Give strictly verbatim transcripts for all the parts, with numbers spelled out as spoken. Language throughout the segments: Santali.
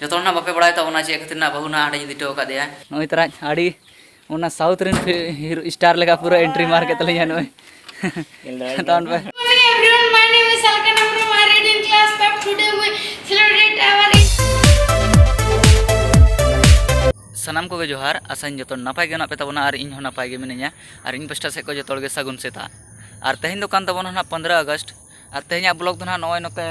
ᱡᱚᱛᱚ ᱦᱚᱲ ᱱᱟᱜ ᱵᱟᱯᱮ ᱵᱟᱲᱟᱭ ᱛᱟᱵᱚᱱᱟ ᱪᱮᱫ ᱠᱷᱟᱹᱛᱤᱨ ᱱᱟᱜ ᱵᱟᱹᱦᱩ ᱱᱟᱜ ᱦᱟᱸᱰᱮᱧ ᱤᱫᱤ ᱦᱚᱴᱚ ᱟᱠᱟᱫᱮᱭᱟ᱾ ᱱᱚᱜᱼᱚᱭ ᱛᱟᱨᱟ ᱟᱹᱰᱤ ᱚᱱᱟ ᱥᱟᱣᱩᱛᱷ ᱨᱮᱱ ᱯᱷᱤ-, ᱦᱤᱨᱳ ᱥᱴᱟᱨ ᱞᱮᱠᱟ ᱯᱩᱨᱟᱹ ᱮᱱᱴᱨᱤ ᱢᱟᱨ ᱠᱮᱫ ᱛᱟᱞᱤᱧᱟ ᱱᱚᱜᱼᱚᱭ᱾ ᱛᱟᱵᱚᱱ ᱯᱮ᱾ Morning everyone, my name is Alkan Hembrem. I read in class five. Today we celebrate our ᱥᱟᱱᱟᱢ ᱠᱚᱜᱮ ᱡᱚᱦᱟᱨ, ᱟᱥᱟᱧ ᱡᱚᱛᱚ ᱱᱟᱯᱟᱭ ᱜᱮ ᱢᱮᱱᱟᱜ ᱯᱮ ᱛᱟᱵᱚᱱᱟ ᱟᱨ ᱤᱧ ᱦᱚᱸ ᱱᱟᱯᱟᱭ ᱜᱮ ᱢᱤᱱᱟᱹᱧᱟ᱾ ᱟᱨ ᱤᱧ ᱯᱟᱥᱴᱟ ᱥᱮᱫ ᱠᱷᱚᱱ ᱡᱚᱛᱚ ᱦᱚᱲ ᱜᱮ ᱥᱟᱹᱜᱩᱱ ᱥᱮᱛᱟᱜ᱾ ᱟᱨ ᱛᱮᱦᱮᱧ ᱫᱚ ᱠᱟᱱ ᱛᱟᱵᱚᱱᱟ ᱱᱟᱦᱟᱜ ᱯᱚᱱᱫᱽᱨᱚ ᱟᱜᱚᱥᱴ᱾ ᱟᱨ ᱛᱮᱦᱮᱧᱟᱜ ᱵᱞᱚᱜ ᱫᱚ ᱱᱟᱦᱟᱜ ᱱᱚᱜᱼᱚᱭ ᱱᱚᱛᱮ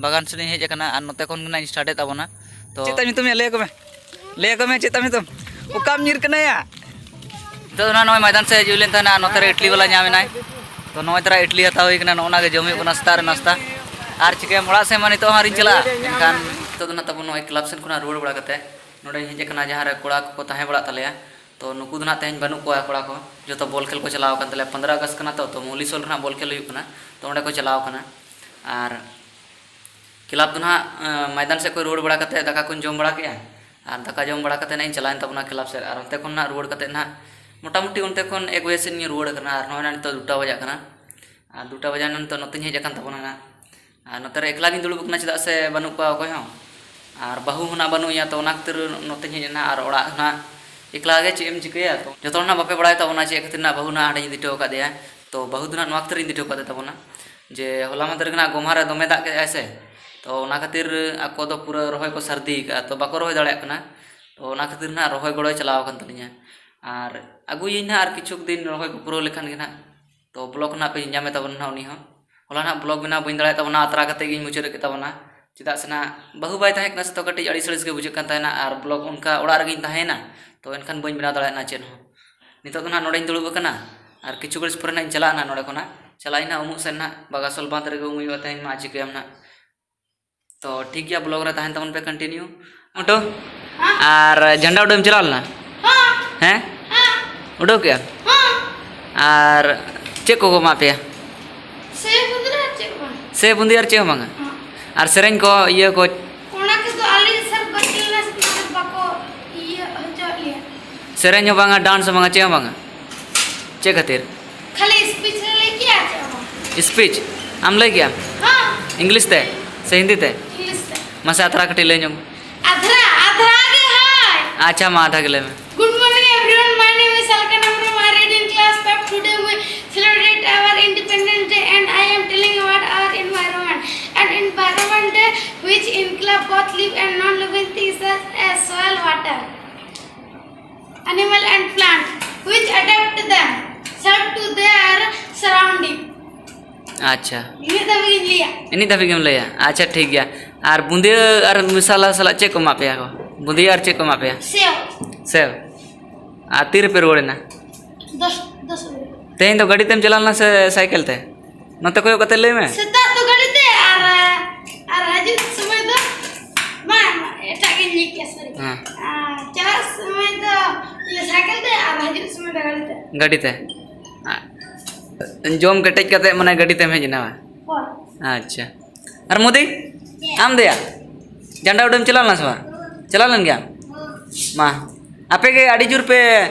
ᱵᱟᱜᱟᱱ ᱥᱮᱫ ᱤᱧ ᱦᱮᱡ ᱟᱠᱟᱱᱟ ᱟᱨ ᱱᱚᱛᱮ ᱠᱷᱚᱱ ᱜᱮ ᱱᱟᱦᱟᱜ ᱤᱧ ᱥᱴᱟᱨᱴ ᱮᱫ ᱛᱟᱵᱚᱱᱟ᱾ ᱛᱚ ᱪᱮᱫ ᱛᱟᱢ ᱧᱩᱛᱩᱢ ᱭᱟ? ᱞᱟᱹᱭ ᱟᱠᱚ ᱢᱮ, ᱞᱟᱹᱭ ᱟᱠᱚ ᱢᱮ ᱪᱮᱫ ᱛᱟᱢ ᱧᱩᱛᱩᱢ? ᱚᱠᱟᱢ ᱧᱤᱨ ᱠᱟᱱᱟ ᱭᱟ? ᱱᱤᱛᱚᱜ ᱫᱚ ᱱᱟᱦᱟᱜ ᱱᱚᱜᱼᱚᱭ ᱢᱚᱭᱫᱟᱱ ᱥᱮᱫ ᱦᱤᱡᱩᱜ ᱞᱮᱱ ᱛᱟᱦᱮᱱᱟ ᱟᱨ ᱱᱚᱛᱮ ᱨᱮ ᱤᱴᱞᱤ ᱵᱟᱞᱟ ᱧᱟᱢ ᱮᱱᱟᱭ᱾ ᱛᱚ ᱱᱚᱜᱼᱚᱭ ᱛᱟᱨᱟ ᱤᱴᱞᱤ ᱦᱟᱛᱟᱣ ᱦᱩᱭ ᱠᱟᱱᱟ, ᱱᱚᱜᱼᱚ ᱱᱟ ᱜᱮ ᱡᱚᱢ ᱦᱩᱭᱩᱜ ᱠᱟᱱᱟ ᱥᱮᱛᱟᱜ ᱨᱮ ᱱᱟᱥᱛᱟ᱾ ᱟᱨ ᱪᱤᱠᱟᱹᱭᱟᱢ, ᱚᱲᱟᱜ ᱥᱮᱫ ᱢᱟ ᱱᱤᱛᱚᱜ ᱦᱚᱸ ᱟᱹᱣᱨᱤᱧ ᱪᱟᱞᱟᱜᱼᱟ᱾ ᱮᱱᱠᱷᱟᱱ ᱱᱤᱛᱚᱜ ᱫᱚ ᱱᱟᱦᱟᱜ ᱛᱟᱵᱚᱱ ᱱᱚᱜᱼᱚᱭ ᱠᱞᱟᱵᱽ ᱥᱮᱫ ᱠᱷᱚᱱᱟᱜ ᱨᱩᱣᱟᱹᱲ ᱵᱟᱲᱟ ᱠᱟᱛᱮ ᱱᱚᱰᱮᱧ ᱦᱮᱡ ᱟᱠᱟᱱᱟ, ᱡᱟᱦᱟᱸ ᱨᱮ ᱠᱚᱲᱟ ᱠᱚᱠᱚ ᱛᱟᱦᱮᱸ ᱵᱟᱲᱟᱜ ᱛᱟᱞᱮᱭᱟ᱾ ᱛᱚ ᱱᱩᱠᱩ ᱫᱚ ᱱᱟᱦᱟᱜ ᱛᱮᱦᱮᱧ ᱵᱟᱹᱱᱩᱜ ᱠᱚᱣᱟ ᱠᱚᱲᱟ ᱠᱚ, ᱡᱚᱛᱚ ᱵᱚᱞ ᱠᱷᱮᱞ ᱠᱚ ᱪᱟᱞᱟᱣ ᱟᱠᱟᱱ ᱛᱟᱞᱮᱭᱟ᱾ ᱯᱚᱱᱫᱽᱨᱚ ᱟᱜᱚᱥᱴ ᱠᱟᱱᱟ ᱛᱚ, ᱛᱚ ᱢᱚᱞᱤᱥᱳᱞ ᱨᱮ ᱱᱟᱦᱟᱜ ᱵᱚᱞ ᱠᱷᱮᱞ ᱦᱩᱭᱩᱜ ᱠᱟᱱᱟ, ᱛᱚ ᱚᱸᱰᱮ ᱠᱚ ᱪᱟᱞᱟᱣ ᱟᱠᱟᱱᱟ᱾ ᱟᱨ ᱠᱞᱟᱵᱽ ᱫᱚ ᱱᱟᱦᱟᱜ, ᱮᱸ, ᱢᱚᱭᱫᱟᱱ ᱥᱮᱫ ᱠᱷᱚᱱ ᱨᱩᱣᱟᱹᱲ ᱵᱟᱲᱟ ᱠᱟᱛᱮ ᱫᱟᱠᱟ ᱠᱚᱧ ᱡᱚᱢ ᱵᱟᱲᱟ ᱠᱮᱜᱼᱟ᱾ ᱟᱨ ᱫᱟᱠᱟ ᱡᱚᱢ ᱵᱟᱲᱟ ᱠᱟᱛᱮ ᱱᱟᱦᱟᱜ ᱤᱧ ᱪᱟᱞᱟᱣᱮᱱ ᱛᱟᱵᱚᱱᱟ ᱠᱞᱟᱵᱽ ᱥᱮᱫ᱾ ᱟᱨ ᱚᱱᱛᱮ ᱠᱷᱚᱱ ᱱᱟᱦᱟᱜ ᱨᱩᱣᱟᱹᱲ ᱠᱟᱛᱮ ᱱᱟᱦᱟᱜ ᱢᱚᱴᱟᱢᱩᱴᱤ ᱚᱱᱛᱮ ᱠᱷᱚᱱ ᱮᱠ ᱵᱟᱡᱮ ᱥᱮᱫ ᱤᱧ ᱨᱩᱣᱟᱹᱲ ᱠᱟᱱᱟ᱾ ᱟᱨ ᱱᱚᱜᱼᱚᱭ ᱱᱟᱦᱟᱜ ᱱᱤᱛᱚᱜ ᱫᱩᱴᱟ ᱵᱟᱡᱟᱜ ᱠᱟᱱᱟ᱾ ᱟᱨ ᱫᱩᱴᱟ ᱵᱟᱡᱟᱣ ᱱᱟ, ᱱᱤᱛᱚᱜ ᱱᱚᱛᱮᱧ ᱦᱮᱡ ᱟᱠᱟᱱ ᱛᱟᱵᱚᱱᱟ ᱱᱟᱦᱟᱜ᱾ ᱟᱨ ᱱᱚᱛᱮ ᱨᱮ ᱮᱠᱞᱟ ᱜᱤᱧ ᱫᱩᱲᱩᱵ ᱟᱠᱟᱱᱟ, ᱪᱮᱫᱟᱜ ᱥᱮ ᱵᱟᱹᱱᱩᱜ ᱠᱚᱣᱟ ᱚᱠᱚᱭ ᱦᱚᱸ᱾ ᱟᱨ ᱵᱟᱹᱦᱩ ᱦᱚᱸ ᱱᱟᱦᱟᱜ ᱵᱟᱹᱱᱩᱜ ᱮᱭᱟ, ᱛᱚ ᱚᱱᱟ ᱠᱷᱟᱹᱛᱤᱨ ᱱᱚᱛᱮᱧ ᱦᱮᱡ ᱮᱱᱟ᱾ ᱟᱨ ᱚᱲᱟᱜ ᱱᱟᱦᱟᱜ ᱮᱠᱞᱟ ᱜᱮ ᱪᱮᱫ ᱮᱢ ᱪᱤᱠᱟᱹᱭᱟ? ᱛᱚ ᱡᱚᱛᱚ ᱦᱚᱲ ᱱᱟᱦᱟᱜ ᱵᱟᱯᱮ ᱵᱟᱲᱟᱭ ᱛᱟᱵᱚᱱᱟ ᱪᱮᱫ ᱠᱷᱟᱹᱛᱤᱨ ᱱᱟᱦᱟᱜ ᱵᱟᱹᱦᱩ ᱱᱟᱦᱟᱜ ᱦᱟᱸᱰᱮᱧ ᱤᱫᱤ ᱦᱚᱴᱚ ᱟᱠᱟᱫᱮᱭᱟ᱾ ᱛᱚ ᱵᱟᱹᱦᱩ ᱫᱚ ᱱᱟᱦᱟᱜ ᱱᱚᱣᱟ ᱠᱷᱟᱹᱛᱤᱨ ᱤᱧ ᱤᱫᱤ ᱦᱚᱴᱚ ᱟᱠᱟᱫᱮ ᱛᱟᱵᱚᱱᱟ ᱡᱮ ᱦᱚᱞᱟ ᱢᱟᱦᱫᱮᱨ ᱜᱮ ᱱᱟᱦᱟᱜ ᱜᱚᱢᱦᱟ ᱨᱮ ᱫᱚᱢᱮ ᱫᱟᱜ ᱠᱮᱫᱟᱭ ᱥᱮ, ᱛᱚ ᱚᱱᱟ ᱠᱷᱟᱹᱛᱤᱨ ᱟᱠᱚ ᱫᱚ ᱯᱩᱨᱟᱹ ᱨᱚᱦᱚᱭ ᱠᱚ ᱥᱟᱹᱨᱫᱤ ᱟᱠᱟᱫᱼᱟ, ᱛᱚ ᱵᱟᱠᱚ ᱨᱚᱦᱚᱭ ᱫᱟᱲᱮᱭᱟᱜ ᱠᱟᱱᱟ᱾ ᱛᱚ ᱚᱱᱟ ᱠᱷᱟᱹᱛᱤᱨ ᱱᱟᱦᱟᱜ ᱨᱚᱦᱚᱭ ᱜᱚᱲᱚᱭ ᱪᱟᱞᱟᱣ ᱟᱠᱟᱱ ᱛᱟᱹᱞᱤᱧᱟ᱾ ᱟᱨ ᱟᱹᱜᱩᱭᱟᱹᱧ ᱱᱟᱦᱟᱜ ᱟᱨ ᱠᱤᱪᱷᱩ ᱫᱤᱱ ᱨᱚᱦᱚᱭ ᱠᱚ ᱯᱩᱨᱟᱹᱣ ᱞᱮᱠᱷᱟᱱ ᱜᱮ ᱱᱟᱦᱟᱜ᱾ ᱛᱚ ᱵᱞᱚᱜ ᱱᱟᱦᱟᱜ ᱯᱮ ᱧᱟᱢᱮ ᱛᱟᱵᱚᱱᱟ ᱱᱟᱦᱟᱜ ᱩᱱᱤ ᱦᱚᱸ᱾ ᱦᱚᱞᱟ ᱱᱟᱦᱟᱜ ᱵᱞᱚᱜ ᱵᱮᱱᱟᱣ ᱵᱟᱹᱧ ᱫᱟᱲᱮᱭᱟᱜ ᱛᱟᱵᱚᱱᱟ, ᱟᱛᱨᱟ ᱠᱟᱛᱮ ᱜᱤᱧ ᱢᱩᱪᱟᱹᱫ ᱠᱮᱫ ᱛᱟᱵᱚᱱᱟ᱾ ᱪᱮᱫᱟᱜ ᱥᱮ ᱱᱟᱦᱟᱜ ᱵᱟᱹᱦᱩ ᱵᱟᱭ ᱛᱟᱦᱮᱸ ᱠᱟᱱᱟ ᱥᱮ, ᱛᱚ ᱠᱟᱹᱴᱤᱡ ᱟᱹᱲᱤᱥ ᱟᱹᱲᱤᱥ ᱜᱮ ᱵᱩᱡᱷᱟᱹᱜ ᱠᱟᱱ ᱛᱟᱦᱮᱱᱟ᱾ ᱟᱨ ᱵᱞᱚᱜ ᱚᱱᱠᱟ ᱚᱲᱟᱜ ᱨᱮᱜᱤᱧ ᱛᱟᱦᱮᱸᱭᱮᱱᱟ, ᱛᱚ ᱮᱱᱠᱷᱟᱱ ᱵᱟᱹᱧ ᱵᱮᱱᱟᱣ ᱫᱟᱲᱮᱭᱟᱜᱼᱟ ᱪᱮᱫ ᱦᱚᱸ᱾ ᱱᱤᱛᱚᱜ ᱫᱚ ᱱᱟᱦᱟᱜ ᱱᱚᱰᱮᱧ ᱫᱩᱲᱩᱵ ᱟᱠᱟᱱᱟ᱾ ᱟᱨ ᱠᱤᱪᱷᱩ ᱜᱷᱟᱹᱲᱤᱡ ᱯᱚᱨᱮ ᱱᱟᱦᱟᱜ ᱤᱧ ᱪᱟᱞᱟᱜᱼᱟ ᱱᱟᱦᱟᱜ ᱱᱚᱰᱮ ᱠᱷᱚᱱᱟᱜ᱾ ᱪᱟᱞᱟᱜ ᱟᱹᱧ ᱱᱟᱦᱟᱜ ᱩᱢᱩᱜ ᱥᱮᱱ ᱱᱟᱦᱟᱜ, ᱵᱟᱜᱟᱥᱚᱞ ᱵᱟᱸᱫᱷ ᱨᱮᱜᱮ ᱩᱢᱩᱜ ᱦᱩᱭᱩᱜᱼᱟ ᱛᱮᱦᱮᱧ ᱢᱟ, ᱪᱤᱠᱟᱹᱭᱟᱢ ᱱᱟᱦᱟᱜ᱾ ᱛᱚ ᱴᱷᱤᱠ ᱜᱮᱭᱟ, ᱵᱞᱚᱜ ᱨᱮ ᱛᱟᱦᱮᱱ ᱛᱟᱵᱚᱱ ᱯᱮ ᱠᱚᱱᱴᱤᱱᱤᱭᱩ᱾ ᱢᱚᱴᱳ, ᱟᱨ ᱡᱷᱟᱱᱰᱟ ᱩᱰᱟᱹᱣ ᱮᱢ ᱪᱟᱞᱟᱣ ᱞᱮᱱᱟ? ᱦᱮᱸ? ᱩᱰᱟᱹᱣ ᱠᱮᱜᱼᱟ? ᱟᱨ ᱪᱮᱫ ᱠᱚᱠᱚ ᱮᱢᱟᱜ ᱯᱮᱭᱟ? ᱥᱮ ᱵᱩᱸᱫᱤ ᱟᱨ ᱪᱮᱫ ᱦᱚᱸ ᱵᱟᱝ᱾ ᱥᱮ ᱵᱩᱸᱫᱤ ᱟᱨ ᱪᱮᱫ ᱦᱚᱸ ᱵᱟᱝᱟ? ᱦᱮᱸ᱾ ᱟᱨ ᱥᱮᱨᱮᱧ ᱠᱚ, ᱤᱭᱟᱹ ᱠᱚ? ᱚᱱᱟ ᱠᱚᱫᱚ ᱟᱞᱮ ᱥᱟᱨ ᱵᱟᱹᱠᱤ ᱞᱮᱱᱟ ᱥᱮ, ᱚᱱᱟ ᱫᱚ ᱵᱟᱠᱚ ᱤᱭᱟᱹ ᱦᱚᱪᱚᱣᱟᱜ ᱞᱮᱭᱟ᱾ ᱥᱮᱨᱮᱧ ᱦᱚᱸ ᱵᱟᱝᱟ, ᱰᱟᱱᱥ ᱦᱚᱸ ᱵᱟᱝᱟ, ᱪᱮᱫ ᱦᱚᱸ ᱵᱟᱝᱟ? ᱪᱮᱫ ᱠᱷᱟᱹᱛᱤᱨ? ᱠᱷᱟᱹᱞᱤ ᱥᱯᱤᱪ ᱞᱮ ᱞᱟᱹᱭ ᱠᱮᱜᱼᱟ, ᱪᱮᱫ ᱦᱚᱸ ᱵᱟᱝ᱾ ᱥᱯᱤᱪ? ᱟᱢ ᱞᱟᱹᱭ ᱠᱮᱜᱼᱟᱢ? ᱦᱮᱸ᱾ ᱤᱝᱞᱤᱥ ᱛᱮ ᱥᱮ ᱦᱤᱱᱫᱤ ᱛᱮ? ᱤᱝᱞᱤᱥ ᱛᱮ᱾ ᱢᱟᱥᱮ ᱟᱛᱨᱟ ᱠᱟᱹᱴᱤᱡ ᱞᱟᱹᱭ ᱧᱚᱜ ᱢᱮ᱾ ᱟᱫᱷᱨᱟ, ᱟᱫᱷᱨᱟ ᱜᱮ ᱦᱳᱭ᱾ ᱟᱪᱪᱷᱟ, ᱢᱟ ᱟᱫᱷᱟ ᱜᱮ ᱞᱟᱹᱭ ᱢᱮ᱾ Good morning everyone, my name is Alkan Amram. I read in class five. Today we celebrate our Independence Day and I am telling about our environment. An environment day which include both live and non-living things such as soil, water, animal and plant, which adapt themselves to their surrounding. ᱟᱪᱪᱷᱟ᱾ ᱤᱱᱟᱹᱜ ᱫᱷᱟᱹᱵᱤᱡ ᱜᱤᱧ ᱞᱟᱹᱭᱟ᱾ ᱤᱱᱟᱹᱜ ᱫᱷᱟᱹᱵᱤᱡ ᱜᱮᱢ ᱞᱟᱹᱭᱟ? ᱟᱪᱪᱷᱟ, ᱴᱷᱤᱠ ᱜᱮᱭᱟ᱾ ᱟᱨ ᱵᱩᱸᱫᱤᱭᱟᱹ ᱟᱨ ᱢᱮᱥᱟᱞᱟ ᱥᱟᱞᱟᱜ ᱪᱮᱫ ᱠᱚ ᱮᱢᱟᱜ ᱯᱮᱭᱟ ᱠᱚ? ᱵᱩᱸᱫᱤᱭᱟᱹ ᱟᱨ ᱪᱮᱫ ᱠᱚ ᱮᱢᱟᱜ ᱯᱮᱭᱟ? ᱥᱮᱣ᱾ ᱥᱮᱣ᱾ ᱟᱨ ᱛᱤ ᱨᱮᱯᱮ ᱨᱩᱣᱟᱹᱲᱮᱱᱟ? ᱫᱚᱥ, ᱫᱚᱥ ᱵᱟᱡᱮ᱾ ᱛᱮᱦᱮᱧ ᱫᱚ ᱜᱟᱹᱰᱤ ᱛᱮᱢ ᱪᱟᱞᱟᱣ ᱞᱮᱱᱟ ᱥᱮ ᱥᱟᱭᱠᱮᱞ ᱛᱮ? ᱱᱚᱛᱮ ᱠᱚᱭᱚᱜ ᱠᱟᱛᱮ ᱞᱟᱹᱭ ᱢᱮ᱾ ᱥᱮᱛᱟᱜ ᱫᱚ ᱜᱟᱹᱰᱤ ᱛᱮ ᱟᱨ, ᱟᱨ ᱦᱤᱡᱩᱜ ᱥᱚᱢᱚᱭ ᱫᱚ, ᱵᱟᱝ, ᱮᱴᱟᱜ ᱜᱤᱧ ᱞᱟᱹᱭ ᱠᱮᱜᱼᱟ, sorry᱾ ᱦᱮᱸ᱾ ᱟᱨ ᱪᱟᱞᱟᱜ ᱥᱚᱢᱚᱭ ᱫᱚ ᱤᱭᱟᱹ ᱥᱟᱭᱠᱮᱞ ᱛᱮ ᱟᱨ ᱦᱤᱡᱩᱜ ᱥᱚᱢᱚᱭ ᱫᱚ ᱜᱟᱹᱰᱤ ᱛᱮ᱾ ᱜᱟᱹᱰᱤ ᱛᱮ? ᱟ-, ᱡᱚᱢ ᱠᱮᱴᱮᱡ ᱠᱟᱛᱮ ᱢᱟᱱᱮ ᱜᱟᱹᱰᱤ ᱛᱮᱢ ᱦᱮᱡ ᱮᱱᱟ ᱵᱟᱝ? ᱦᱳᱭ᱾ ᱟᱪᱪᱷᱟ᱾ ᱟᱨ ᱢᱳᱫᱤ? ᱪᱮᱫ? ᱟᱢ ᱫᱚᱭᱟ? ᱡᱷᱟᱱᱰᱟ ᱩᱰᱟᱹᱣ ᱮᱢ ᱪᱟᱞᱟᱣ ᱞᱮᱱᱟ ᱥᱮ ᱵᱟᱝ? ᱪᱟᱞᱟᱣ ᱞᱮᱱ ᱜᱮᱭᱟᱢ? ᱢᱟ, ᱟᱯᱮ ᱜᱮ ᱟᱹᱰᱤ ᱡᱳᱨ ᱯᱮ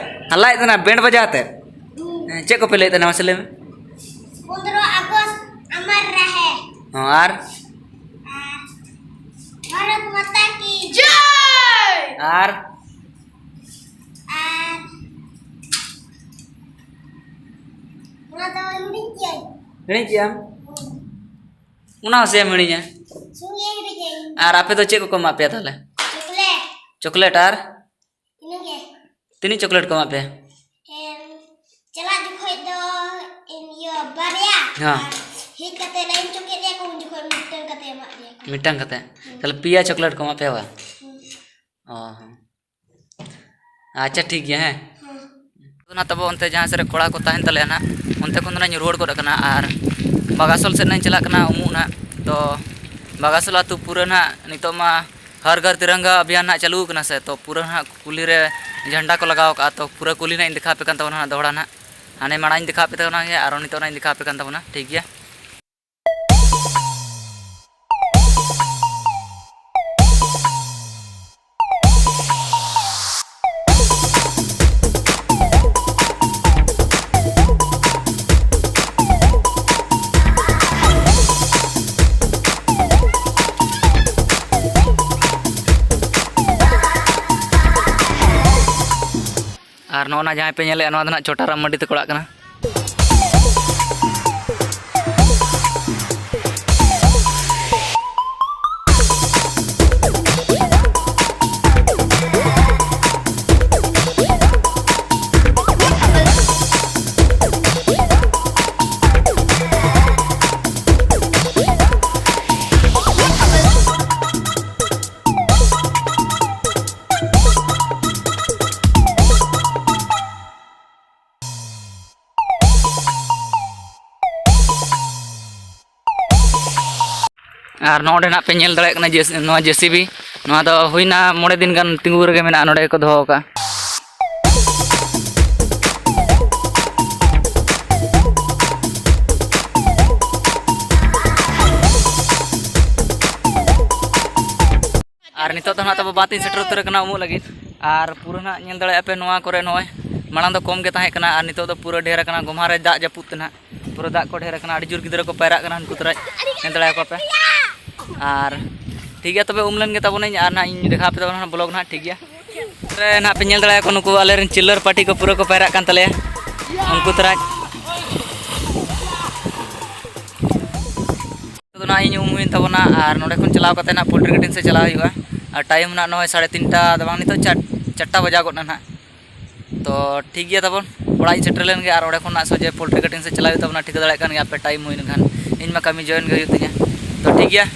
ᱦᱟᱞᱞᱟᱭᱮᱫ ᱛᱟᱦᱮᱱᱟ band ᱵᱟᱡᱟᱣ ᱟᱛᱮ᱾ ᱦᱮᱸ, ᱪᱮᱫ ᱠᱚᱯᱮ ᱞᱟᱹᱭᱮᱫ ᱛᱟᱦᱮᱱᱟ ᱢᱟᱥᱮ ᱞᱟᱹᱭ ᱢᱮ? ᱯᱚᱱᱫᱽᱨᱚ ᱟᱜᱚᱥᱴ ᱟᱢᱟᱨ ᱨᱟᱦᱮ᱾ ᱦᱚᱸ, ᱟᱨ? ᱟᱨ ᱵᱷᱟᱨᱚᱛ ᱢᱟᱛᱟ ᱠᱤ ᱡᱟᱭ! ᱟᱨ? ᱟᱨ ᱚᱱᱟ ᱫᱚ ᱦᱤᱲᱤᱧ ᱠᱮᱜᱼᱟᱹᱧ᱾ ᱦᱤᱲᱤᱧ ᱠᱮᱜᱼᱟᱢ? ᱦᱩᱸ᱾ ᱚᱱᱟ ᱦᱚᱸ ᱥᱮᱢ ᱦᱤᱲᱤᱧᱟ᱾ ᱥᱩᱱᱤᱭᱟᱹ ᱦᱤᱲᱤᱧᱟᱹᱧ᱾ ᱟᱨ ᱟᱯᱮ ᱫᱚ ᱪᱮᱫ ᱠᱚᱠᱚ ᱮᱢᱟᱜ ᱯᱮᱭᱟ ᱛᱟᱦᱚᱞᱮ? ᱪᱚᱠᱞᱮᱴ᱾ ᱪᱚᱠᱞᱮᱴ ᱟᱨ? ᱤᱱᱟᱹᱜᱮ᱾ ᱛᱤᱱᱟᱹᱜ ᱪᱚᱠᱞᱮᱴ ᱠᱚ ᱮᱢᱟᱜ ᱯᱮᱭᱟ? ᱮᱢ, ᱪᱟᱞᱟᱜ ᱡᱚᱠᱷᱚᱡ ᱫᱚ ᱤᱭᱟᱹ ᱵᱟᱨᱭᱟ᱾ ᱦᱮᱸ᱾ ᱟᱨ ᱦᱮᱡ ᱠᱟᱛᱮ ᱞᱟᱭᱤᱱ ᱪᱚ ᱠᱮᱫ ᱞᱮᱭᱟ ᱠᱚ, ᱩᱱ ᱡᱚᱠᱷᱚᱡ ᱢᱤᱫᱴᱟᱝ ᱠᱟᱛᱮ ᱮᱢᱟᱜ ᱞᱮᱭᱟ ᱠᱚ᱾ ᱢᱤᱫᱴᱟᱝ ᱠᱟᱛᱮ? ᱦᱩᱸ᱾ ᱛᱟᱦᱞᱮ ᱯᱮᱭᱟ ᱪᱚᱠᱞᱮᱴ ᱠᱚ ᱮᱢᱟᱜ ᱯᱮᱭᱟ ᱵᱟ? ᱦᱩᱸ᱾ ᱚ ᱦᱚᱸ᱾ ᱟᱪᱪᱷᱟ, ᱴᱷᱤᱠ ᱜᱮᱭᱟ, ᱦᱮᱸ᱾ ᱦᱩᱸ᱾ ᱚᱱᱟ ᱛᱟᱵᱚ ᱚᱱᱛᱮ ᱡᱟᱦᱟᱸ ᱥᱮᱫ ᱨᱮ ᱠᱚᱲᱟ ᱠᱚ ᱛᱟᱦᱮᱱ ᱛᱟᱞᱮᱭᱟ ᱱᱟᱦᱟᱜ, ᱚᱱᱛᱮ ᱠᱷᱚᱱ ᱫᱚ ᱱᱟᱦᱟᱜ ᱤᱧ ᱨᱩᱣᱟᱹᱲ ᱜᱚᱫ ᱟᱠᱟᱱᱟ ᱟᱨ ᱵᱟᱜᱟᱥᱚᱞ ᱥᱮᱫ ᱱᱟᱦᱟᱜ ᱤᱧ ᱪᱟᱞᱟᱜ ᱠᱟᱱᱟ ᱩᱢᱩᱜ ᱱᱟᱦᱟᱜ᱾ ᱛᱚ ᱵᱟᱜᱟᱥᱚᱞ ᱟᱹᱛᱩ ᱯᱩᱨᱟᱹ ᱱᱟᱦᱟᱜ ᱱᱤᱛᱚᱜ ᱢᱟ ᱦᱟᱨ ᱜᱷᱟᱨ ᱛᱤᱨᱟᱝᱜᱟ ᱟᱵᱷᱤᱭᱟᱱ ᱱᱟᱦᱟᱜ ᱪᱟᱹᱞᱩ ᱟᱠᱟᱱᱟ ᱥᱮ, ᱛᱚ ᱯᱩᱨᱟᱹ ᱱᱟᱦᱟᱜ ᱠᱩᱞᱦᱤ ᱨᱮ ᱡᱷᱟᱱᱰᱟ ᱠᱚ ᱞᱟᱜᱟᱣ ᱠᱟᱜᱼᱟ᱾ ᱛᱚ ᱯᱩᱨᱟᱹ ᱠᱩᱞᱦᱤ ᱱᱟᱦᱟᱜ ᱤᱧ ᱫᱮᱠᱷᱟᱣ ᱟᱯᱮ ᱠᱟᱱ ᱛᱟᱵᱚᱱᱟ ᱱᱟᱦᱟᱜ ᱫᱚᱦᱲᱟ ᱱᱟᱦᱟᱜ᱾ ᱦᱟᱱᱮ ᱢᱟᱲᱟᱝ ᱤᱧ ᱫᱮᱠᱷᱟᱣ ᱟᱯᱮ ᱛᱟᱵᱚᱱᱟ ᱜᱮ, ᱟᱨᱚ ᱱᱤᱛᱚᱜ ᱱᱟᱦᱟᱜ ᱤᱧ ᱫᱮᱠᱷᱟᱣ ᱟᱯᱮ ᱠᱟᱱ ᱛᱟᱵᱚᱱᱟ, ᱴᱷᱤᱠ ᱜᱮᱭᱟ᱾ ᱟᱨ ᱱᱚᱜᱼᱚ ᱱᱟ ᱡᱟᱦᱟᱸᱭ ᱯᱮ ᱧᱮᱞᱮᱫᱼᱟ, ᱱᱚᱣᱟ ᱫᱚ ᱱᱟᱦᱟᱜ ᱪᱷᱳᱴᱟ ᱨᱟᱢ ᱢᱟᱨᱰᱤ ᱛᱟᱠᱚ ᱚᱲᱟᱜ ᱠᱟᱱᱟ᱾ ᱟᱨ ᱱᱚᱰᱮ ᱱᱟᱜ ᱯᱮ ᱧᱮᱞ ᱫᱟᱲᱮᱭᱟᱜ ᱠᱟᱱᱟ ᱡᱮ, ᱱᱚᱣᱟ ᱡᱮ ᱥᱤ ᱵᱤ, ᱱᱚᱣᱟ ᱫᱚ ᱦᱩᱭᱱᱟ ᱢᱚᱬᱮ ᱫᱤᱱ ᱜᱟᱱ ᱛᱤᱸᱜᱩ ᱨᱮᱜᱮ ᱢᱮᱱᱟᱜᱼᱟ, ᱱᱚᱰᱮ ᱜᱮᱠᱚ ᱫᱚᱦᱚ ᱟᱠᱟᱫᱼᱟ᱾ ᱟᱨ ᱱᱤᱛᱚᱜ ᱫᱚ ᱱᱟᱦᱟᱜ ᱛᱟᱵᱚ ᱵᱟᱸᱫᱽ ᱤᱧ ᱥᱮᱴᱮᱨ ᱩᱛᱟᱹᱨ ᱟᱠᱟᱱᱟ ᱩᱢᱩᱜ ᱞᱟᱹᱜᱤᱫ᱾ ᱟᱨ ᱯᱩᱨᱟᱹ ᱱᱟᱦᱟᱜ ᱧᱮᱞ ᱫᱟᱲᱮᱭᱟᱜᱼᱟ ᱯᱮ ᱱᱚᱣᱟ ᱠᱚᱨᱮ ᱱᱚᱜᱼᱚᱭ ᱢᱟᱲᱟᱝ ᱫᱚ ᱠᱚᱢ ᱜᱮ ᱛᱟᱦᱮᱸ ᱠᱟᱱᱟ, ᱟᱨ ᱱᱤᱛᱚᱜ ᱫᱚ ᱯᱩᱨᱟᱹ ᱰᱷᱮᱨ ᱟᱠᱟᱱᱟ᱾ ᱜᱚᱢᱦᱟ ᱨᱮ ᱫᱟᱜ ᱡᱟᱹᱯᱩᱫ ᱛᱮ ᱱᱟᱦᱟᱜ ᱯᱩᱨᱟᱹ ᱫᱟᱜ ᱠᱚ ᱰᱷᱮᱨ ᱟᱠᱟᱱᱟ᱾ ᱟᱹᱰᱤ ᱡᱳᱨ ᱜᱤᱫᱽᱨᱟᱹ ᱠᱚ ᱯᱟᱭᱨᱟᱜ ᱠᱟᱱᱟ, ᱩᱱᱠᱩ ᱛᱚᱨᱟ ᱧᱮᱞ ᱫᱟᱲᱮᱭᱟᱠᱚᱣᱟ ᱯᱮ᱾ ᱟᱨ ᱴᱷᱤᱠ ᱜᱮᱭᱟ, ᱛᱚᱵᱮ ᱩᱢ ᱞᱮᱱ ᱜᱮ ᱛᱟᱵᱚᱱᱟᱹᱧ ᱟᱨ ᱱᱟᱦᱟᱜ ᱤᱧ ᱫᱮᱠᱷᱟᱣ ᱟᱯᱮ ᱛᱟᱵᱚᱱᱟ ᱱᱟᱦᱟᱜ ᱵᱞᱚᱜᱽ ᱱᱟᱦᱟᱜ, ᱴᱷᱤᱠ ᱜᱮᱭᱟ? ᱨᱮ ᱱᱟᱦᱟᱜ ᱯᱮ ᱧᱮᱞ ᱫᱟᱲᱮᱭᱟᱠᱚ ᱱᱩᱠᱩ ᱟᱞᱮᱨᱮᱱ ᱪᱤᱞᱞᱟᱹᱨ ᱯᱟᱹᱴᱤ ᱠᱚ ᱯᱩᱨᱟᱹ ᱠᱚ ᱯᱟᱭᱨᱟᱜ ᱠᱟᱱ ᱛᱟᱞᱮᱭᱟ, ᱩᱱᱠᱩ ᱛᱚᱨᱟ᱾ ᱱᱤᱛᱚᱜ ᱫᱚ ᱱᱟᱦᱟᱜ ᱤᱧ ᱩᱢ ᱦᱩᱭᱮᱱ ᱛᱟᱵᱚᱱᱟ ᱟᱨ ᱱᱚᱸᱰᱮ ᱠᱷᱚᱱ ᱪᱟᱞᱟᱣ ᱠᱟᱛᱮ ᱱᱟᱦᱟᱜ ᱯᱳᱞᱴᱨᱤ ᱠᱟᱴᱤᱝ ᱥᱮᱫ ᱪᱟᱞᱟᱣ ᱦᱩᱭᱩᱜᱼᱟ᱾ ᱟᱨ ᱴᱟᱭᱤᱢ ᱱᱟᱦᱟᱜ ᱱᱚᱜᱼᱚᱭ ᱥᱟᱲᱮ ᱛᱤᱱᱴᱟ ᱫᱚ ᱵᱟᱝ, ᱱᱤᱛᱚᱜ ᱪᱟᱨ, ᱪᱟᱨᱴᱟ ᱵᱟᱡᱟᱣ ᱜᱚᱫ ᱱᱟ ᱱᱟᱦᱟᱜ᱾ ᱛᱚ ᱴᱷᱤᱠ ᱜᱮᱭᱟ ᱛᱟᱵᱚᱱ, ᱚᱲᱟᱜ ᱤᱧ ᱥᱮᱴᱮᱨ ᱞᱮᱱ ᱜᱮ ᱟᱨ ᱚᱸᱰᱮ ᱠᱷᱚᱱ ᱱᱟᱦᱟᱜ ᱥᱚᱡᱷᱮ ᱯᱳᱞᱴᱨᱤ ᱠᱟᱴᱤᱝ ᱥᱮᱫ ᱪᱟᱞᱟᱣ ᱦᱩᱭᱩᱜ ᱛᱟᱵᱚᱱᱟ᱾ ᱴᱷᱤᱠᱟᱹ ᱫᱟᱲᱮᱭᱟᱜ ᱠᱟᱱ ᱜᱮᱭᱟ ᱯᱮ, ᱴᱟᱭᱤᱢ ᱦᱩᱭ ᱞᱮᱱᱠᱷᱟᱱ ᱤᱧ ᱢᱟ ᱠᱟᱹᱢᱤ ᱡᱚᱭᱮᱱ ᱜᱮ ᱦᱩᱭᱩᱜ ᱛᱤᱧᱟᱹ᱾ ᱛᱚ ᱴᱷᱤᱠ ᱜᱮᱭᱟ᱾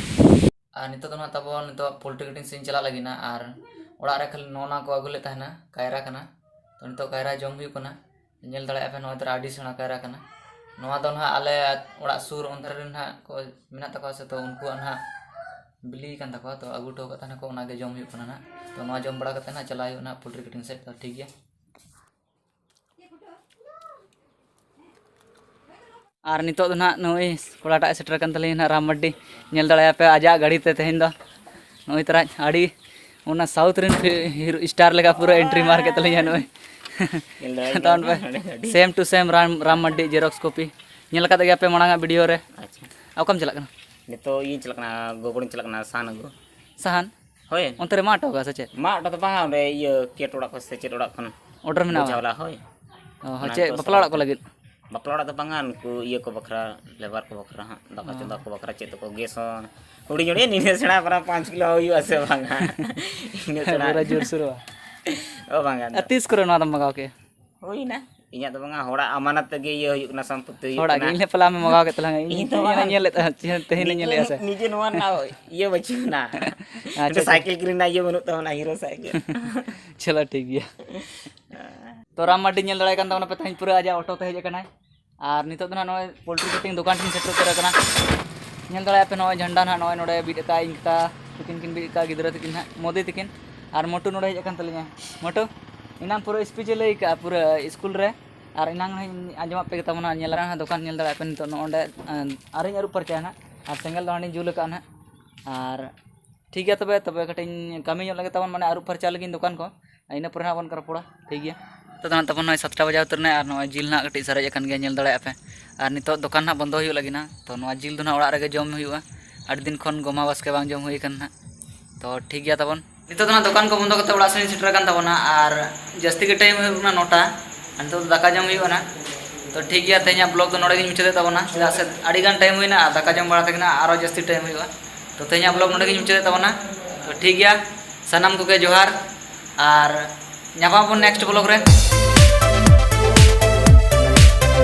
ᱟᱨ ᱱᱤᱛᱚᱜ ᱫᱚ ᱱᱟᱦᱟᱜ ᱛᱟᱵᱚᱱ ᱱᱤᱛᱚᱜ ᱯᱳᱞᱴᱨᱤ ᱠᱟᱴᱤᱝ ᱥᱮᱫ ᱤᱧ ᱪᱟᱞᱟᱜ ᱞᱟᱹᱜᱤᱫ ᱱᱟᱦᱟᱜ, ᱟᱨ ᱚᱲᱟᱜ ᱨᱮ ᱠᱷᱟᱹᱞᱤ ᱱᱚᱜᱼᱚ ᱱᱚᱣᱟ ᱠᱚ ᱟᱹᱜᱩ ᱞᱮᱫ ᱛᱟᱦᱮᱱᱟ, ᱠᱟᱭᱨᱟ ᱠᱟᱱᱟ᱾ ᱛᱚ ᱱᱤᱛᱚᱜ ᱠᱟᱭᱨᱟ ᱡᱚᱢ ᱦᱩᱭᱩᱜ ᱠᱟᱱᱟ᱾ ᱧᱮᱞ ᱫᱟᱲᱮᱭᱟᱜᱼᱟ ᱯᱮ, ᱱᱚᱜᱼᱚᱭ ᱛᱚᱨᱟ ᱟᱹᱰᱤ ᱥᱮᱬᱟ ᱠᱟᱭᱨᱟ ᱠᱟᱱᱟ᱾ ᱱᱚᱣᱟ ᱫᱚ ᱱᱟᱦᱟᱜ ᱟᱞᱮ ᱚᱲᱟᱜ ᱥᱩᱨ ᱚᱱᱛᱮ ᱨᱮ ᱱᱟᱦᱟᱜ ᱠᱚ ᱢᱮᱱᱟᱜ ᱛᱟᱠᱚᱣᱟ ᱥᱮ, ᱛᱚ ᱩᱱᱠᱩᱣᱟᱜ ᱱᱟᱦᱟᱜ ᱵᱤᱞᱤ ᱠᱟᱱ ᱛᱟᱠᱚᱣᱟ, ᱛᱚ ᱟᱹᱜᱩ ᱦᱚᱴᱚ ᱠᱟᱜ ᱛᱟᱦᱮᱱᱟ ᱠᱚ, ᱚᱱᱟᱜᱮ ᱡᱚᱢ ᱦᱩᱭᱩᱜ ᱠᱟᱱᱟ ᱱᱟᱦᱟᱜ᱾ ᱛᱚ ᱱᱚᱣᱟ ᱡᱚᱢ ᱵᱟᱲᱟ ᱠᱟᱛᱮ ᱱᱟᱦᱟᱜ ᱪᱟᱞᱟᱜ ᱦᱩᱭᱩᱜᱼᱟ ᱱᱟᱦᱟᱜ ᱯᱳᱞᱴᱨᱤ ᱠᱟᱴᱤᱝ ᱥᱮᱫ᱾ ᱛᱚ ᱴᱷᱤᱠ ᱜᱮᱭᱟ᱾ ᱟᱨ ᱱᱤᱛᱚᱜ ᱫᱚ ᱱᱟᱦᱟᱜ ᱱᱩᱭ ᱠᱚᱲᱟᱴᱟᱜ ᱮ ᱥᱮᱴᱮᱨ ᱟᱠᱟᱱ ᱛᱟᱹᱞᱤᱧᱟ ᱱᱟᱦᱟᱜ, ᱨᱟᱢ ᱢᱟᱨᱰᱤ᱾ ᱧᱮᱞ ᱫᱟᱲᱮᱭᱟᱯᱮ ᱟᱡᱟᱜ ᱜᱟᱹᱰᱤ ᱛᱮ ᱛᱮᱦᱮᱧ ᱫᱚ ᱱᱩᱭ ᱛᱚᱨᱟ ᱟᱹᱰᱤ ᱚᱱᱟ ᱥᱟᱣᱩᱛᱷ ᱨᱮᱱ ᱯᱷᱤ-, ᱦᱤᱨᱳ ᱥᱴᱟᱨ ᱞᱮᱠᱟ ᱯᱩᱨᱟᱹ ᱮᱱᱴᱨᱤ ᱢᱟᱨ ᱠᱮᱫ ᱛᱟᱹᱞᱤᱧᱟ ᱱᱩᱭ᱾ ᱧᱮᱞ ᱫᱟᱲᱮᱭᱟᱜ ᱛᱟᱵᱚᱱ ᱯᱮ, ᱠᱟᱱᱟ ᱱᱚᱰᱮ ᱜᱟᱹᱰᱤ᱾ Same to same Ram, Ram Mardi xerox copy. ᱧᱮᱞ ᱟᱠᱟᱫ ᱜᱮᱭᱟ ᱯᱮ ᱢᱟᱲᱟᱝ ᱟᱜ ᱵᱷᱤᱰᱤᱭᱳ ᱨᱮ᱾ ᱟᱪᱪᱷᱟ᱾ ᱚᱠᱟᱢ ᱪᱟᱞᱟᱜ ᱠᱟᱱᱟ? ᱱᱤᱛᱚᱜ ᱤᱧ ᱪᱟᱞᱟᱜ ᱠᱟᱱᱟ, ᱜᱚᱜᱚᱲᱤᱧ ᱪᱟᱞᱟᱜ ᱠᱟᱱᱟ ᱥᱟᱦᱟᱱ ᱟᱹᱜᱩ᱾ ᱥᱟᱦᱟᱱ? ᱦᱳᱭ᱾ ᱚᱱᱛᱮ ᱨᱮ ᱢᱟᱜ ᱦᱚᱴᱚ ᱠᱟᱜᱼᱟ ᱥᱮ ᱪᱮᱫ? ᱢᱟᱜ ᱦᱚᱴᱚ ᱫᱚ ᱵᱟᱝ, ᱚᱸᱰᱮ ᱤᱭᱟᱹ ᱠᱮᱴ ᱚᱲᱟᱜ ᱠᱷᱚᱱ ᱥᱮ ᱪᱮᱫ ᱚᱲᱟᱜ ᱠᱷᱚᱱ᱾ ᱚᱰᱟᱨ ᱢᱮᱱᱟᱜᱼᱟ? ᱵᱚᱡᱷᱟ ᱵᱟᱞᱟ, ᱦᱳᱭ᱾ ᱚ, ᱦᱚᱸ, ᱚᱱᱟ ᱪᱮᱫ ᱱᱤᱛᱚᱜ ᱵᱟᱯᱞᱟ ᱚᱲᱟᱜ ᱠᱚ ᱞᱟᱹᱜᱤᱫ? ᱵᱟᱯᱞᱟ ᱚᱲᱟᱜ ᱫᱚ ᱵᱟᱝᱟ, ᱩᱱᱠᱩ ᱤᱭᱟᱹ ᱠᱚ ᱵᱟᱠᱷᱨᱟ, ᱞᱮᱵᱟᱨ ᱠᱚ ᱵᱟᱠᱷᱨᱟ ᱦᱟᱸᱜ, ᱫᱟᱠᱟ ᱚ᱾ ᱪᱚᱸᱫᱟ ᱠᱚ ᱵᱟᱠᱷᱨᱟ, ᱪᱮᱫ ᱛᱟᱠᱚ ᱜᱮᱥ ᱦᱚᱸ ᱦᱩᱰᱤᱧ ᱦᱩᱰᱤᱧ, ᱱᱤᱱᱟᱹᱜ ᱥᱮᱬᱟ ᱯᱟᱨᱟ ᱯᱟᱸᱪ ᱠᱤᱞᱳ ᱦᱩᱭᱩᱜᱼᱟ ᱥᱮ ᱵᱟᱝᱟ? ᱤᱱᱟᱹᱜ ᱥᱮᱬᱟ᱾ ᱯᱩᱨᱟᱹ ᱡᱳᱨᱥᱳᱨᱚᱜᱼᱟ᱾ ᱚ, ᱵᱟᱝᱟ᱾ ᱟᱨ ᱛᱤᱥ ᱠᱚᱨᱮ ᱱᱚᱣᱟ ᱫᱚᱢ ᱢᱟᱜᱟᱣ ᱠᱮᱫᱼᱟ? ᱦᱩᱭᱱᱟ, ᱤᱧᱟᱹᱜ ᱫᱚ ᱵᱟᱝᱟ, ᱦᱚᱲᱟᱜ ᱟᱢᱟᱱᱟᱛ ᱛᱮᱜᱮ ᱤᱭᱟᱹ ᱦᱩᱭᱩᱜ ᱠᱟᱱᱟ, ᱥᱚᱢᱯᱚᱛᱛᱤ ᱦᱩᱭᱩᱜ ᱦᱚᱲᱟᱜ ᱜᱮ, ᱠᱟᱱᱟ᱾ ᱤᱧ ᱞᱮ ᱯᱟᱞᱟ ᱢᱮ ᱢᱟᱜᱟᱣ ᱠᱮᱫ ᱛᱟᱞᱟᱝᱟ, ᱤᱧ ᱤᱧ ᱫᱚ ᱤᱧ ᱵᱟᱝ᱾ ᱧᱮᱞ ᱞᱮᱫ ᱛᱟᱦᱮᱸᱫ, ᱛᱮᱦᱮᱧ ᱞᱮ ᱧᱮᱞ ᱞᱮᱫᱼᱟ ᱥᱮ? ᱱᱤᱡᱮ ᱱᱚᱣᱟ ᱨᱮᱱᱟᱜ ᱤᱭᱟᱹ ᱵᱟᱹᱪᱩᱜ ᱟᱱᱟ᱾ ᱟᱪᱪᱷᱟ, ᱢᱤᱫᱴᱮᱱ ᱟᱪᱪᱷᱟ᱾ ᱥᱟᱭᱠᱮᱞ ᱠᱤᱨᱤᱧ ᱨᱮᱱᱟᱜ ᱤᱭᱟᱹ ᱵᱟᱹᱱᱩᱜ ᱛᱟᱵᱚᱱᱟ, ᱦᱤᱨᱳ ᱥᱟᱭᱠᱮᱞ᱾ ᱪᱚᱞᱚ, ᱴᱷᱤᱠ ᱜᱮᱭᱟ᱾ ᱛᱚ, ᱨᱟᱢ ᱢᱟᱨᱰᱤ ᱧᱮᱞ ᱫᱟᱲᱮᱭᱟᱭ ᱠᱟᱱ ᱛᱟᱵᱚᱱᱟ ᱯᱮ, ᱛᱮᱦᱮᱧ ᱯᱩᱨᱟᱹ ᱟᱡᱟᱜ ᱚᱴᱳ ᱛᱮ ᱦᱮᱡ ᱟᱠᱟᱱᱟᱭ᱾ ᱟᱨ ᱱᱤᱛᱚᱜ ᱫᱚ ᱱᱟᱦᱟᱜ ᱱᱚᱜᱼᱚᱭ ᱯᱳᱞᱴᱨᱤ ᱠᱟᱴᱤᱝ ᱫᱚᱠᱟᱱ ᱴᱷᱮᱱ ᱥᱮᱴᱮᱨ ᱩᱛᱟᱹᱨ ᱟᱠᱟᱱᱟ᱾ ᱧᱮᱞ ᱫᱟᱲᱮᱭᱟᱜ ᱯᱮ, ᱱᱚᱜᱼᱚᱭ ᱡᱷᱟᱱᱰᱟ ᱱᱟᱦᱟᱜ ᱱᱚᱜᱼᱚᱭ ᱱᱚᱰᱮ ᱵᱤᱫ ᱟᱠᱟᱫᱼᱟ ᱤᱧ ᱠᱟᱠᱟ ᱛᱟᱹᱠᱤᱱ ᱠᱤᱱ ᱵᱤᱫ ᱟᱠᱟᱫᱼᱟ, ᱜᱤᱫᱽᱨᱟᱹ ᱛᱟᱹᱠᱤᱱ ᱱᱟᱦᱟᱜ, ᱢᱳᱫᱤ ᱛᱟᱹᱠᱤᱱ᱾ ᱟᱨ ᱢᱳᱴᱩ ᱱᱚᱰᱮ ᱦᱮᱡ ᱟᱠᱟᱱ ᱛᱟᱹᱞᱤᱧᱟ᱾ ᱢᱳᱴᱩ, ᱮᱱᱟᱝ ᱯᱩᱨᱟᱹ ᱥᱯᱤᱪ ᱮ ᱞᱟᱹᱭ ᱟᱠᱟᱫᱼᱟ ᱯᱩᱨᱟᱹ ᱥᱠᱩᱞ ᱨᱮ, ᱟᱨ ᱮᱱᱟᱝ ᱱᱟᱦᱟᱜ ᱤᱧ ᱟᱸᱡᱚᱢᱟᱫ ᱯᱮ ᱜᱮ ᱛᱟᱵᱚᱱᱟ᱾ ᱧᱮᱞ ᱫᱚᱠᱟᱱ ᱧᱮᱞ ᱫᱟᱲᱮᱭᱟᱜ ᱯᱮ ᱱᱤᱛᱚᱜ ᱱᱚᱜᱼᱚ ᱱᱚᱰᱮ, ᱟᱸ, ᱟᱹᱣᱨᱤᱧ ᱟᱹᱨᱩᱵ ᱯᱷᱟᱨᱪᱟᱭᱟ ᱱᱟᱦᱟᱜ, ᱟᱨ ᱥᱮᱸᱜᱮᱞ ᱫᱚ ᱦᱟᱸᱰᱤᱧ ᱡᱩᱞ ᱟᱠᱟᱫᱼᱟ ᱱᱟᱦᱟᱜ᱾ ᱟᱨ ᱴᱷᱤᱠ ᱜᱮᱭᱟ, ᱛᱚᱵᱮ, ᱛᱚᱵᱮ ᱠᱟᱹᱴᱤᱡ ᱤᱧ ᱠᱟᱹᱢᱤ ᱧᱚᱜ ᱞᱮᱜᱮ ᱛᱟᱵᱚᱱ, ᱢᱟᱱᱮ ᱟᱹᱨᱩᱵ ᱯᱷᱟᱨᱪᱟ ᱞᱮᱜᱤᱧ ᱫᱚᱠᱟᱱ ᱠᱚ, ᱤᱱᱟᱹ ᱯᱚᱨᱮ ᱦᱟᱸᱜ ᱵᱚᱱ ᱨᱚᱯᱚᱲᱟ, ᱴᱷᱤᱠ ᱜᱮᱭᱟ? ᱱᱤᱛᱚᱜ ᱫᱚ ᱦᱟᱸᱜ ᱛᱟᱵᱚᱱ ᱱᱚᱜᱼᱚᱭ ᱥᱟᱛᱴᱟ ᱵᱟᱡᱟᱣ ᱩᱛᱟᱹᱨ ᱮᱱᱟ, ᱟᱨ ᱱᱚᱜᱼᱚᱭ ᱡᱤᱞ ᱱᱟᱦᱟᱜ ᱠᱟᱹᱴᱤᱡ ᱥᱟᱨᱮᱡ ᱟᱠᱟᱱ ᱜᱮᱭᱟ, ᱧᱮᱞ ᱫᱟᱲᱮᱭᱟᱜᱼᱟ ᱯᱮ᱾ ᱟᱨ ᱱᱤᱛᱚᱜ ᱫᱚᱠᱟᱱ ᱱᱟᱦᱟᱜ ᱵᱚᱱᱫᱚ ᱦᱩᱭᱩᱜ ᱞᱟᱹᱜᱤᱫ ᱱᱟᱦᱟᱜ, ᱛᱚ ᱱᱚᱣᱟ ᱡᱤᱞ ᱫᱚ ᱱᱟᱦᱟᱜ ᱚᱲᱟᱜ ᱨᱮᱜᱮ ᱡᱚᱢ ᱦᱩᱭᱩᱜᱼᱟ, ᱟᱹᱰᱤ ᱫᱤᱱ ᱠᱷᱚᱱ ᱜᱚᱢᱦᱟ ᱵᱟᱥᱠᱮ ᱵᱟᱝ ᱡᱚᱢ ᱦᱩᱭ ᱟᱠᱟᱱᱟ ᱱᱟᱦᱟᱜ᱾ ᱛᱚ ᱴᱷᱤᱠ ᱜᱮᱭᱟ ᱛᱟᱵᱚᱱ, ᱱᱤᱛᱚᱜ ᱫᱚ ᱱᱟᱦᱟᱜ ᱫᱚᱠᱟᱱ ᱠᱚ ᱵᱚᱱᱫᱚ ᱠᱟᱛᱮ ᱚᱲᱟᱜ ᱥᱮᱫ ᱤᱧ ᱥᱮᱴᱮᱨ ᱟᱠᱟᱱ ᱛᱟᱵᱚᱱᱟ, ᱟᱨ ᱡᱟᱹᱥᱛᱤ ᱜᱮ ᱴᱟᱭᱤᱢ ᱦᱩᱭᱩᱜ ᱠᱟᱱᱟ ᱱᱚᱴᱟ, ᱟᱨ ᱱᱤᱛᱚᱜ ᱫᱚ ᱫᱟᱠᱟ ᱡᱚᱢ ᱦᱩᱭᱩᱜᱼᱟ ᱱᱟᱦᱟᱜ᱾ ᱛᱚ ᱴᱷᱤᱠ ᱜᱮᱭᱟ, ᱛᱮᱦᱮᱧᱟᱜ ᱵᱞᱚᱜ ᱫᱚ ᱱᱚᱰᱮ ᱜᱤᱧ ᱢᱩᱪᱟᱹᱫᱮᱫ ᱛᱟᱵᱚᱱᱟ, ᱪᱮᱫᱟᱜ ᱥᱮ ᱟᱹᱰᱤ ᱜᱟᱱ ᱴᱟᱭᱤᱢ ᱦᱩᱭᱱᱟ, ᱟᱨ ᱫᱟᱠᱟ ᱡᱚᱢ ᱵᱟᱲᱟ ᱛᱮᱜᱮ ᱱᱟᱦᱟᱜ ᱟᱨᱚ ᱡᱟᱹᱥᱛᱤ ᱴᱟᱭᱤᱢ ᱦᱩᱭᱩᱜᱼᱟ᱾ ᱛᱚ ᱛᱮᱦᱮᱧᱟᱜ ᱵᱞᱚᱜ ᱱᱚᱰᱮ ᱜᱤᱧ ᱢᱩᱪᱟᱹᱫᱮᱫ ᱛᱟᱵᱚᱱᱟ᱾ ᱛᱚ ᱴᱷᱤᱠ ᱜᱮᱭᱟ, ᱥᱟᱱᱟᱢ ᱠᱚᱜᱮ ᱡᱚᱦᱟᱨ, ᱟᱨ ᱧᱟᱯᱟᱢ ᱟᱵᱚᱱ ᱱᱮᱠᱥᱴ ᱵᱞᱚᱜ ᱨᱮ᱾